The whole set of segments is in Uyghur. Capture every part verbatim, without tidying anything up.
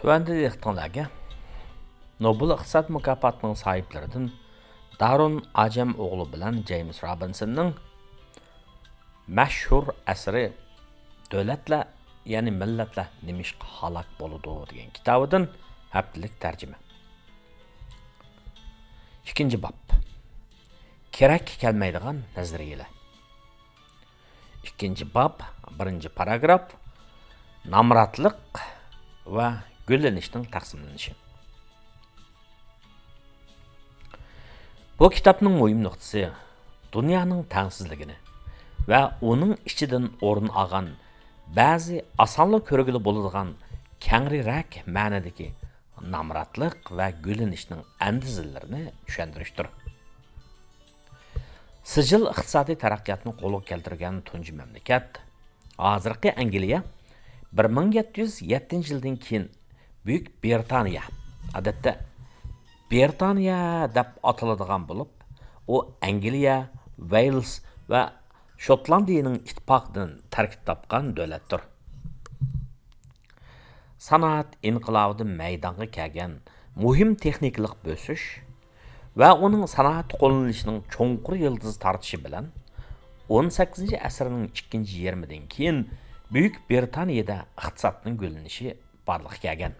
تۆۋەندە دىققىتىڭلارگە نوبېل ئىقتىساد مۇكاپاتىنىڭ ساھىبلىرىدىن دارۇن ئاجەم ئوغلى بىلەن جېيمس رابىنسوننىڭ مەشھۇر ئەسىرى دۆلەتلەر، يەنى مىللەتلەر نېمىشقا ھالاك بولىدۇ دېگەن كىتابىدىن ھەپتىلىك تەرجىمە. ئىككىنچى باب. كېرەككە كەلمەيدىغان نەزەرىيەلەر. ئىككىنچى باب، بىرىنچى پاراگراف، نامراتلىق ۋە گۈللىنىشنىڭ تەقسىملىنىشى. بۇ كىتابنىڭ مۇھىم نۇقتىسى دۇنيانىڭ تەڭسىزلىكىنى ۋە ئۇنىڭ ئىچىدىن ئورۇن ئالغان بەزى ئاسانلا كۆرگىلى بولىدىغان كەڭرىرەك مەنىدىكى نامراتلىق ۋە گۈللىنىشنىڭ ئەندىزىلىرىنى چۈشەندۈرۈشتۇر. سىجىل ئىقتىسادىي تەرەققىياتنى قولغا كەلتۈرگەن تۇنجى مەملىكەت، ھازىرقى ئەنگلىيە، بىر مىڭ يەتتە يۈز يەتتىنچى يىلدىن كېيىن بۈيۈك بىرىتانىيە، ئادەتتە بىرىتانىيە دەپ ئاتىلىدىغان بولۇپ، ئۇ ئەنگلىيە، ۋېيلز ۋە شوتلاندىيەنىڭ ئىتتىپاقىدىن تەركىب تاپقان دۆلەتتۇر. سانائەت ئىنقىلابىدا مەيدانغا كەلگەن مۇھىم تېخنىكىلىق بۆسۈش ۋە ئۇنىڭ سانائەت قوللىنىشىنىڭ چوڭقۇر يىلتىز تارتىشى بىلەن ئون سەككىزىنچى ئەسىرنىڭ ئىككىنچى يېرىمىدىن كېيىن بۈيۈك بىرىتانىيەدە ئىقتىسادنىڭ گۈللىنىشى بارلىققا كەلگەن.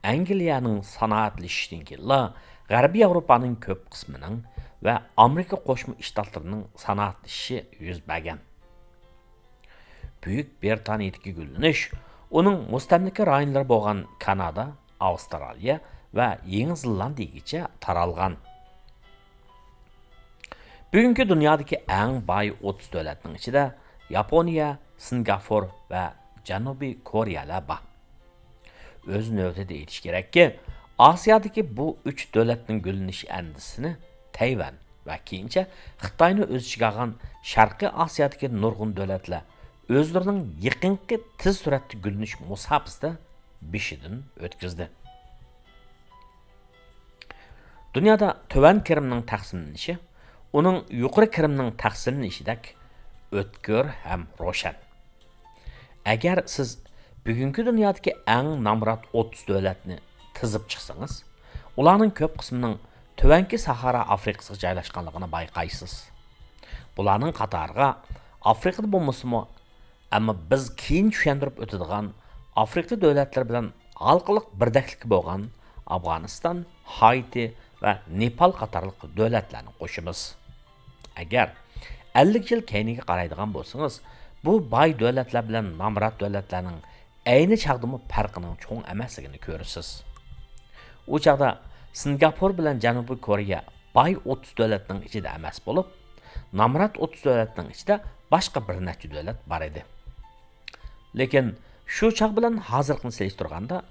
ئەنگلىيەنىڭ سانائەتلىشىشىدىن كېيىنلا غەربىي ياۋروپانىڭ كۆپ قىسمىنىڭ ۋە ئامېرىكا قوشما شتاتلىرىنىڭ سانائەتلىشىشى يۈز بەرگەن. بۈيۈك بىرىتانىيەدىكى گۈللىنىش ئۇنىڭ مۇستەملىكە رايونلىرى بولغان كانادا، ئاۋسترالىيە ۋە يېڭى زېلاندىيەگىچە تارالغان. بۈگۈنكى دۇنيادىكى ئەڭ باي ئوتتۇز دۆلەتنىڭ ئىچىدە ياپونىيە، سىنگاپور ۋە جەنۇبىي كورېيەلەر بار. ئۆز نۆۋىتىدە ئېيتىش كېرەككى، ئاسىيادىكى بۇ ئۈچ دۆلەتنىڭ گۈللىنىش ئەندىزىسىنى تەيۋەن ۋە كېيىنچە خىتاينى ئۆز ئىچىگە ئالغان شەرقىي ئاسىيادىكى نۇرغۇن دۆلەتلەر ئۆزلىرىنىڭ يېقىنقى تېز سۈرئەتتە گۈللىنىش مۇساپىسىدە بېشىدىن ئۆتكۈزدى. دۇنيادا تۆۋەن كىرىمنىڭ تەقسىملىنىشى ئۇنىڭ يۇقىرى كىرىمنىڭ تەقسىملىنىشىدەك ئۆتكۈر ھەم روشەن. ئەگەر سىز بۈگۈنكى دۇنيادىكى ئەڭ نامرات ئوتتۇز دۆلەتنى تىزىپ چىقسىڭىز، ئۇلارنىڭ كۆپ قىسمىنىڭ تۆۋەنكى ساھارا ئافرىقىسىغا جايلاشقانلىقىنى بايقايسىز. بۇلارنىڭ قاتارىغا ئافرىقىدا بولمىسىمۇ، ئەمما بىز كېيىن چۈشەندۈرۈپ ئۆتىدىغان ئافرىقا دۆلەتلىرى بىلەن ھالقىلىق بىردەكلىكى بولغان ئافغانىستان، ھايتى ۋە نېپال قاتارلىق دۆلەتلەرنى قوشىمىز. ئەگەر ئەللىك يىل كەينىگە قارايدىغان بولسىڭىز، بۇ باي دۆلەتلەر بىلەن نامرات دۆلەتلەرنىڭ ئەينى چاغدىمۇ پەرقىنىڭ چوڭ ئەمەسلىكىنى كۆرىسىز. ئۇ چاغدا سىنگاپور بىلەن جەنۇبىي كورېيە باي ئوتتۇز دۆلەتنىڭ ئىچىدە ئەمەس بولۇپ، نامرات ئوتتۇز دۆلەتنىڭ ئىچىدە باشقا بىر نەچچە دۆلەت بار ئىدى. لېكىن شۇ چاغ بىلەن ھازىرقىنى سېلىشتۇرغاندا،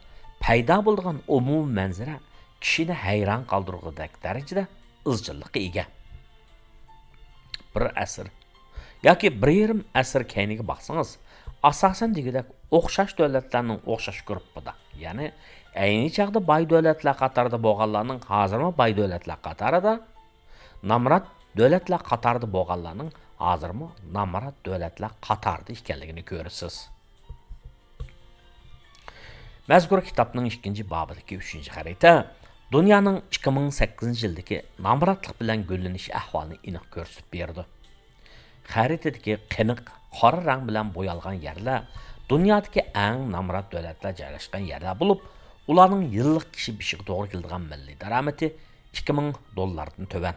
پەيدا بولىدىغان ئومۇمىي مەنزىرە كىشىنى ھەيران قالدۇرغۇدەك دەرىجىدە ئىزچىللىققا ئىگە. بىر ئەسىر ياكى بىر يېرىم ئەسىر كەينىگە باقسىڭىز، ئاساسەن دېگۈدەك ئوخشاش دۆلەتلەرنىڭ ئوخشاش گۇرۇپپىدا، يەنى ئەينى چاغدا باي دۆلەتلەر قاتارىدا بولغانلارنىڭ ھازىرمۇ باي دۆلەتلەر قاتارىدا، نامرات دۆلەتلەر قاتارىدا بولغانلارنىڭ ھازىرمۇ نامرات دۆلەتلەر قاتارىدا ئىكەنلىكىنى كۆرىسىز. مەزكۇر كىتابنىڭ ئىككىنچى بابىدىكى ئۈچىنچى خەرىتە دۇنيانىڭ ئىككى مىڭ سەككىزىنچى يىلدىكى نامراتلىق بىلەن گۈللىنىش ئەھۋالىنى ئېنىق كۆرسىتىپ بېرىدۇ. خەرىتىدىكى قېنىق قارا رەڭ بىلەن بويالغان يەرلەر دۇنيادىكى ئەڭ نامرات دۆلەتلەر جايلاشقان يەرلەر بولۇپ، ئۇلارنىڭ يىللىق كىشى بېشىغا توغرا كېلىدىغان مىللىي دارامىتى ئىككى مىڭ دوللاردىن تۆۋەن.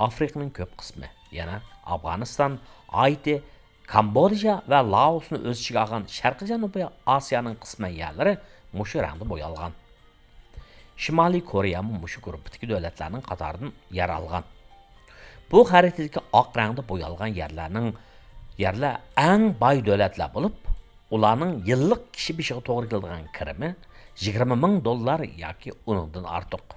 ئافرىقىنىڭ كۆپ قىسمى، يەنى ئافغانىستان، ھايتى، كامبودژا ۋە لائوسنى ئۆز ئىچىگە ئالغان شەرقىي جەنۇبىي ئاسىيانىڭ قىسمەن يەرلىرى مۇشۇ رەڭدە بويالغان. شىمالىي كورېيەمۇ مۇشۇ گۇرۇپپىدىكى دۆلەتلەرنىڭ قاتارىدىن يەر ئالغان. بۇ خەرىتىدىكى ئاق رەڭدە بويالغان يەرلەرنىڭ، يەرلەر ئەڭ باي دۆلەتلەر بولۇپ، ئۇلارنىڭ يىللىق كىشى بېشىغا توغرا كېلىدىغان كىرىمى يىگىرمە مىڭ دوللار ياكى ئۇنىڭدىن ئارتۇق.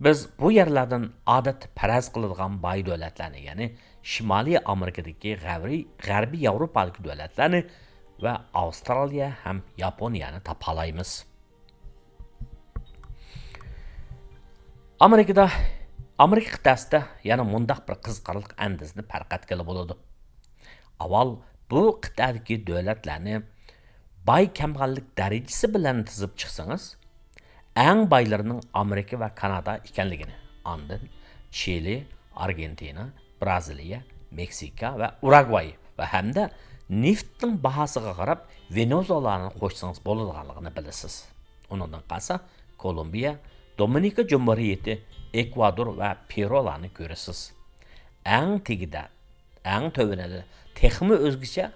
بىز بۇ يەرلەردىن ئادەتتە پەرەز قىلىدىغان باي دۆلەتلەرنى، يەنى شىمالىي ئامېرىكىدىكى غەربىي، غەربىي ياۋروپادىكى دۆلەتلەرنى ۋە ئاۋسترالىيە ھەم ياپونىيەنى تاپالايمىز. ئامېرىكىدا، ئامېرىكا قىتئەسىدە يەنە مۇنداق بىر قىزىقارلىق ئەندىزىنى پەرق ئەتكىلى بولىدۇ. ئاۋۋال بۇ قىتئەدىكى دۆلەتلەرنى باي كەمبەغەللىك دەرىجىسى بىلەن تىزىپ چىقسىڭىز، ئەڭ بايلىرىنىڭ ئامېرىكا ۋە كانادا ئىكەنلىكىنى، ئاندىن چىلى، ئارگېنتىنا، بىرازىلىيە، مېكسىكا ۋە ئۇراگۋاي ۋە ھەمدە نېفىتنىڭ باھاسىغا قاراپ ۋېنېزۇلانى قوشسىڭىز بولىدىغانلىقىنى بىلىسىز. ئۇنىڭدىن قالسا، كولومبىيە، دومىنىكا جۇمھۇرىيىتى، ئېكۋادور ۋە پېرۇلارنى كۆرىسىز. ئەڭ تېگىدە، ئەڭ تۆۋىنىدە تېخىمۇ ئۆزگىچە،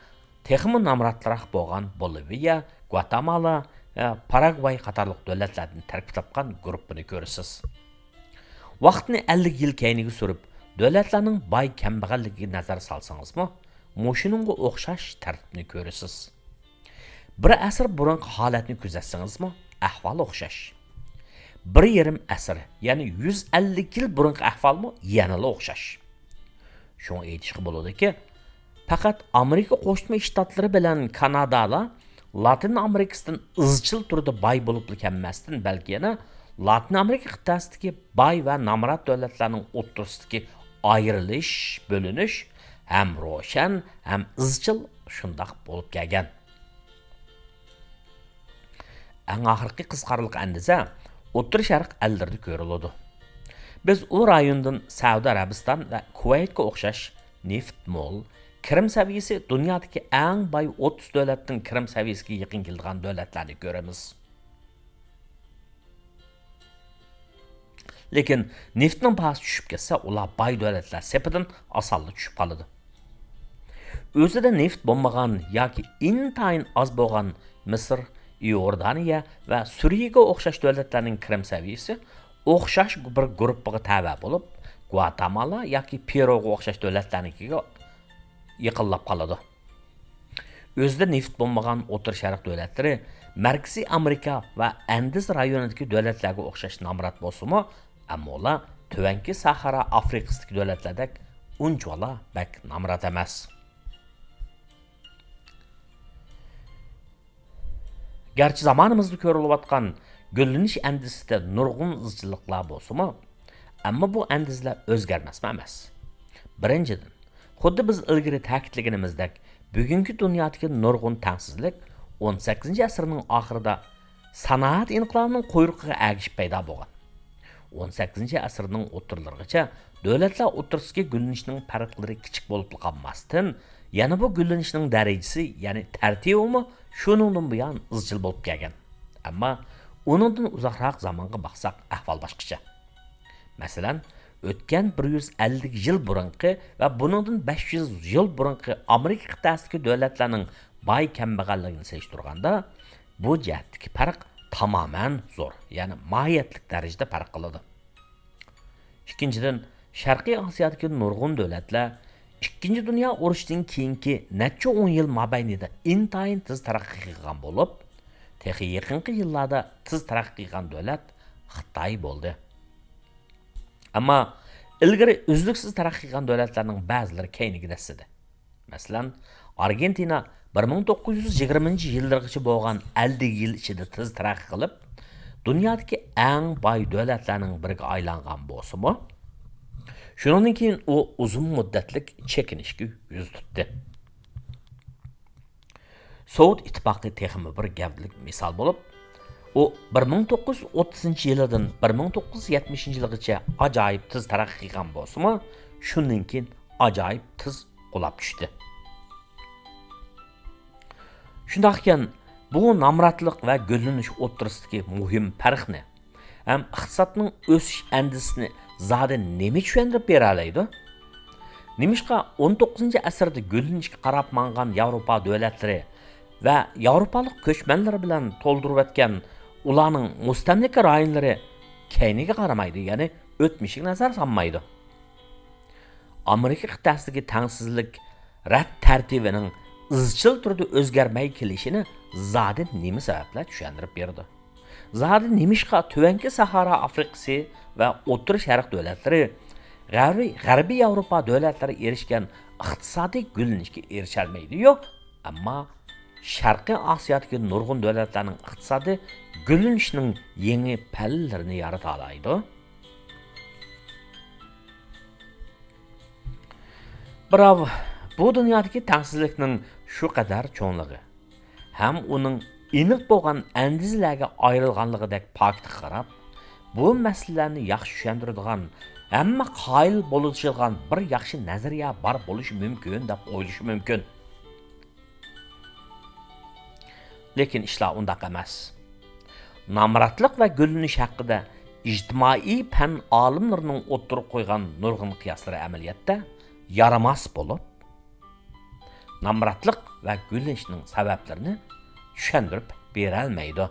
تېخىمۇ نامراتراق بولغان بولىۋىيە، گۋاتامالا، ئە، پاراگۋاي قاتارلىق دۆلەتلەردىن تەركىب تاپقان گۇرۇپپىنى كۆرىسىز. ۋاقىتنى ئەللىك يىل كەينىگە سۈرۈپ، دۆلەتلەرنىڭ باي كەمبەغەللىكىگە نەزەر سالسىڭىزمۇ، مۇشۇنىڭغا ئوخشاش تەرتىپنى كۆرىسىز. بىر ئەسىر بۇرۇنقى ھالەتنى كۆزەتسىڭىزمۇ، ئەھۋال ئوخشاش. بىر يېرىم ئەسىر، يەنى يۈز ئەللىك يىل بۇرۇنقى ئەھۋالمۇ يەنىلا ئوخشاش. شۇڭا ئېيتىشقا بولىدۇكى، پەقەت ئامېرىكا قوشما شتاتلىرى بىلەن كانادالا لاتىن ئامېرىكىسىدىن ئىزچىل تۈردە باي بولۇپلا كەلمەستىن، بەلكى يەنە لاتىن ئامېرىكا قىتئەسىدىكى باي ۋە نامرات دۆلەتلەرنىڭ ئوتتۇرىسىدىكى ئايرىلىش، بۆلۈنۈش ھەم روشەن، ھەم ئىزچىل شۇنداق بولۇپ كەلگەن. ئەڭ ئاخىرقى قىزىقارلىق ئەندىزە ئوتتۇرا شەرق ئەللىرىدە كۆرۈلىدۇ. بىز ئۇ رايوندىن سەئۇدى ئەرەبىستان ۋە كۇۋەيتكە ئوخشاش نېفىت مول، كىرىم سەۋىيەسى دۇنيادىكى ئەڭ باي ئوتتۇز دۆلەتنىڭ كىرىم سەۋىيەسىگە يېقىن كېلىدىغان دۆلەتلەرنى كۆرىمىز. لېكىن نېفىتنىڭ باھاسى چۈشۈپ كەتسە، ئۇلار باي دۆلەتلەر سېپىدىن ئاسانلا چۈشۈپ قالىدۇ. ئۆزىدە نېفىت بولمىغان ياكى ئىنتايىن ئاز بولغان مىسىر، ئىئوردانىيە ۋە سۈرىيەگە ئوخشاش دۆلەتلەرنىڭ كىرىم سەۋىيەسى ئوخشاش بىر گۇرۇپپىغا تەۋە بولۇپ، گۋاتامالا ياكى پېروغا ئوخشاش دۆلەتلەرنىڭكىگە يېقىنلاپ قالىدۇ. ئۆزىدە نېفىت بولمىغان ئوتتۇرا شەرق دۆلەتلىرى مەركىزىي ئامېرىكا ۋە ئەندىز رايونىدىكى دۆلەتلەرگە ئوخشاش نامرات بولسىمۇ، ئەمما ئۇلار تۆۋەنكى ساھارا ئافرىقىسىدىكى دۆلەتلەردەك ئۇنچىۋالا بەك نامرات ئەمەس. گەرچە زامانىمىزدا كۆرۈلۈۋاتقان گۈللىنىش ئەندىزىسىدە نۇرغۇن ئىزچىللىقلار بولسىمۇ، ئەمما بۇ ئەندىزىلەر ئۆزگەرمەسمۇ ئەمەس. بىرىنچىدىن، خۇددى بىز ئىلگىرى تەكىتلىگىنىمىزدەك، بۈگۈنكى دۇنيادىكى نۇرغۇن تەڭسىزلىك ئون سەككىزىنچى ئەسىرنىڭ ئاخىرىدا سانائەت ئىنقىلابىنىڭ قۇيرۇقىغا ئەگىشىپ پەيدا بولغان. ئون سەككىزىنچى ئەسىرنىڭ ئوتتۇرىلىرىغىچە دۆلەتلەر ئوتتۇرىسىدىكى گۈللىنىشنىڭ پەرقلىرى كىچىك بولۇپلا قالماستىن، يەنە بۇ گۈللىنىشنىڭ دەرىجىسى، يەنى تەرتىپىمۇ شۇنىڭدىن بۇيان ئىزچىل بولۇپ كەلگەن. ئەمما ئۇنىڭدىن ئۇزاقراق زامانغا باقساق، ئەھۋال باشقىچە. مەسىلەن، ئۆتكەن بىر يۈز ئەللىك يىل بۇرۇنقى ۋە بۇنىڭدىن بەش يۈز يىل بۇرۇنقى ئامېرىكا قىتئەسىدىكى دۆلەتلەرنىڭ باي كەمبەغەللىكىنى سېلىشتۇرغاندا، بۇ جەھەتتىكى پەرق تامامەن زور، يەنى ماھىيەتلىك دەرىجىدە پەرق قىلىدۇ. ئىككىنچىدىن، شەرقىي ئاسىيادىكى نۇرغۇن دۆلەتلەر ئىككىنچى دۇنيا ئۇرۇشىدىن كېيىنكى نەچچە ئون يىل مابەينىدە ئىنتايىن تېز تەرەققىي قىلغان بولۇپ، تېخى يېقىنقى يىللاردا تېز تەرەققىي قىلغان دۆلەت خىتاي بولدى. ئەمما ئىلگىرى ئۈزلۈكسىز تەرەققىي قىلغان دۆلەتلەرنىڭ بەزىلىرى كەينىگە دەسسىدى. مەسىلەن، ئارگېنتىنا بىر مىڭ توققۇز يۈز يىگىرمىنچى يىللىرىغىچە بولغان ئەللىك يىل ئىچىدە تېز تەرەققىي قىلىپ، دۇنيادىكى ئەڭ باي دۆلەتلەرنىڭ بىرىگە ئايلانغان بولسىمۇ، شۇنىڭدىن كېيىن ئۇ ئۇزۇن مۇددەتلىك چېكىنىشكە يۈز تۇتتى. سوۋېت ئىتتىپاقى تېخىمۇ بىر گەۋدىلىك مىسال بولۇپ، ئۇ بىر مىڭ توققۇز يۈز ئوتتۇزىنچى يىلىدىن بىر مىڭ توققۇز يۈز يەتمىشىنچى يىلىغىچە ئاجايىپ تېز تەرەققىي قىلغان بولسىمۇ، شۇندىن كېيىن ئاجايىپ تېز قۇلاپ چۈشتى. شۇنداقكەن، بۇ نامراتلىق ۋە گۈللىنىش ئوتتۇرىسىدىكى مۇھىم پەرقنى ھەم ئىقتىسادنىڭ ئۆسۈش ئەندىزىسىنى زادى نېمە چۈشەندۈرۈپ بېرەلەيدۇ؟ نېمىشقا ئون توققۇزىنچى ئەسىردە گۈللىنىشكە قاراپ ماڭغان ياۋروپا دۆلەتلىرى ۋە ياۋروپالىق كۆچمەنلەر بىلەن تولدۇرۇۋەتكەن ئۇلارنىڭ مۇستەملىكە رايونلىرى كەينىگە قارىمايدۇ، يەنى ئۆتمۈشىگە نەزەر سالمايدۇ؟ ئامېرىكا قىتئەسىدىكى تەڭسىزلىك رەت تەرتىپىنىڭ ئىزچىل تۈردە ئۆزگەرمەي كېلىشىنى زادى نېمە سەۋەبلەر چۈشەندۈرۈپ بېرىدۇ؟ زادى نېمىشقا تۆۋەنكى ساھارا ئافرىقىسى ۋە ئوتتۇرا شەرق دۆلەتلىرى غەربىي، غەربىي ياۋروپا دۆلەتلىرى ئېرىشكەن ئىقتىسادىي گۈللىنىشكە ئېرىشەلمەيدۇ-يۇ، ئەمما شەرقىي ئاسىيادىكى نۇرغۇن دۆلەتلەرنىڭ ئىقتىسادى گۈللىنىشنىڭ يېڭى پەللىرىنى يارىتالايدۇ؟ بىراۋ بۇ دۇنيادىكى تەڭسىزلىكنىڭ شۇ قەدەر چوڭلۇقى، ھەم ئۇنىڭ ئېنىق بولغان ئەندىزىلەرگە ئايرىلغانلىقىدەك پاكىتقا قاراپ، بۇ مەسىلىلەرنى ياخشى چۈشەندۈرىدىغان، ھەممە قايىل بولۇشىدىغان بىر ياخشى نەزەرىيە بار بولۇشى مۇمكىن دەپ ئويلىشى مۇمكىن. لېكىن ئىشلار ئۇنداق ئەمەس. نامراتلىق ۋە گۈللىنىش ھەققىدە ئىجتىمائىي پەن ئالىملىرىنىڭ ئوتتۇرىغا قويغان نۇرغۇن قىياسلىرى ئەمەلىيەتتە يارىماس بولۇپ، نامراتلىق ۋە گۈللىنىشنىڭ سەۋەبلىرىنى چۈشەندۈرۈپ بېرەلمەيدۇ.